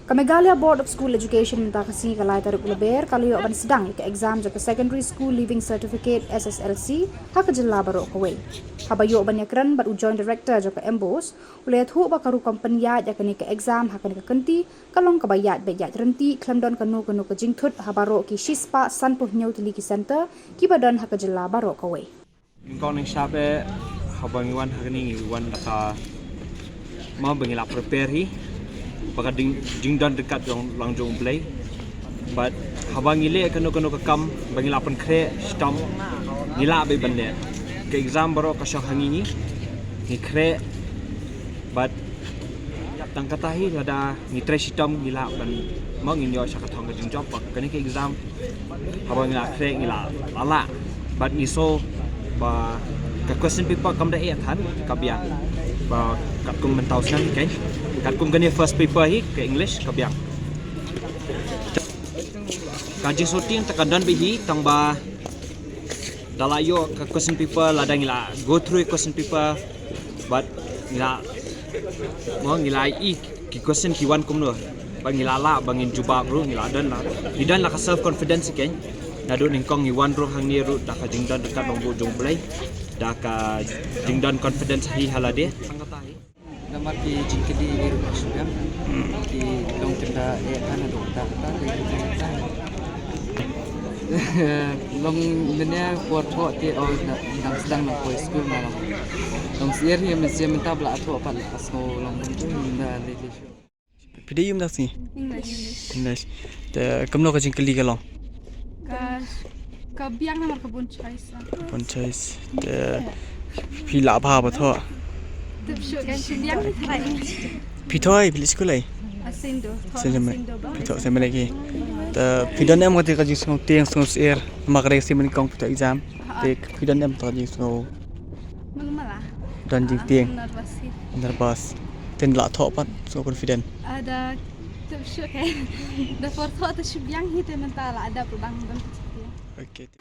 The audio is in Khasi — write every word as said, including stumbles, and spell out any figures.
Ka Meghalaya Board of School Education mynta ka sngi ka lai tarik u Lber ka la ïoh ban sdang ïa ka exam jong ka Secondary School Leaving Certificate, S S L C, ha ka jylla baroh kawei. Haba ïoh ban ïakren bad u Joint Director jong ka MBOSE, u la ïathuh ba ka rukom pynïaid ïa kane ka exam ha kane ka kynti ka long kaba ïaid beit ïaid ryntih, khlem don kano kano ka jingthut ha baroh ki shispah sanphew hynñiew tylli ki centre kiba don ha ka jylla baroh kawei. Nyngkong nyngshap eh, haba ngi wan ha kane ngi wan da ka, ma, ba ngi la prepare hi, ba ka jing, jingdon ryngkat jong, lang jong U Blei. Bad haba ngi leh kano kano ka kam ba ngi la pynkhreh shitom, ngi lah beit ban leh. Ka exam baroh ka shong ha ngi, ngi, ngi khreh. Bad tang kata hi, lada ngi trei shitom ngi lah ban, ma, ngin ïoh sha ka thong ka jingjop. Bad kane ka exam, haba ngi la khreh ngi la lah. Bad ngi sngew ba ka question paper kam da eh than, ka biang. Ba katkum mynta u snem hi kein, katkum kane first paper hi ka English, ka biang. Ka jingsngewtieng te ka don beit hi, tang ba da la ïoh ka question paper, lada ngi la go through question paper, bad ngi la, mo, ngi la ïohi ki question ki wan kumno, bad ngi la lah ba ngin jubab ruh, ngi la don la, ngi don la ka self confidence hi kein. Naduh nyngkong ngi wan ruh hangne ruh da ka jingdon ryngkat bad u Blei, da ka jingdon confidence hi ha lade. Namar ki jingkylli hi ruh shu biang. Ki long kim da eh than, haduh katta katta te ki jingkylli. Long mynne por thoh te, oh, da, dang sdang, nang poi skul, nga long, long syiar hi, mynsiem mynta ba la thoh pat la sngew long kumjuh, ynda lei lei shuh. Phi dei ïa u mynta ka sngi? English. English. Te kumno ka jingkylli ka long? Ka, ka biang namar ka bun choice la. Bun choice. Te phi lah bha ba thoh? Tip shuh kan, phi biang, phi thoh ei? Phi thoh ei, phi leit skul ei? Ah, Saint Do, thoh Saint Joseph. Saint Do ba. Phi thoh Saint Mary ki. Te phi don em kata ka jingsngew tieng sngew syiar namar ka dei ka sngi nyngkong phi thoh exam? Ah. Te phi don em kata ka jingsngew? Mala mala. Don jingtieng. Ah, nervous hi. Nervous. Te la thoh pat sngew confident? Ah, da tip shuh kan. Da por thoh te shu biang hi, te mynta la dap ruh dang don. Okay.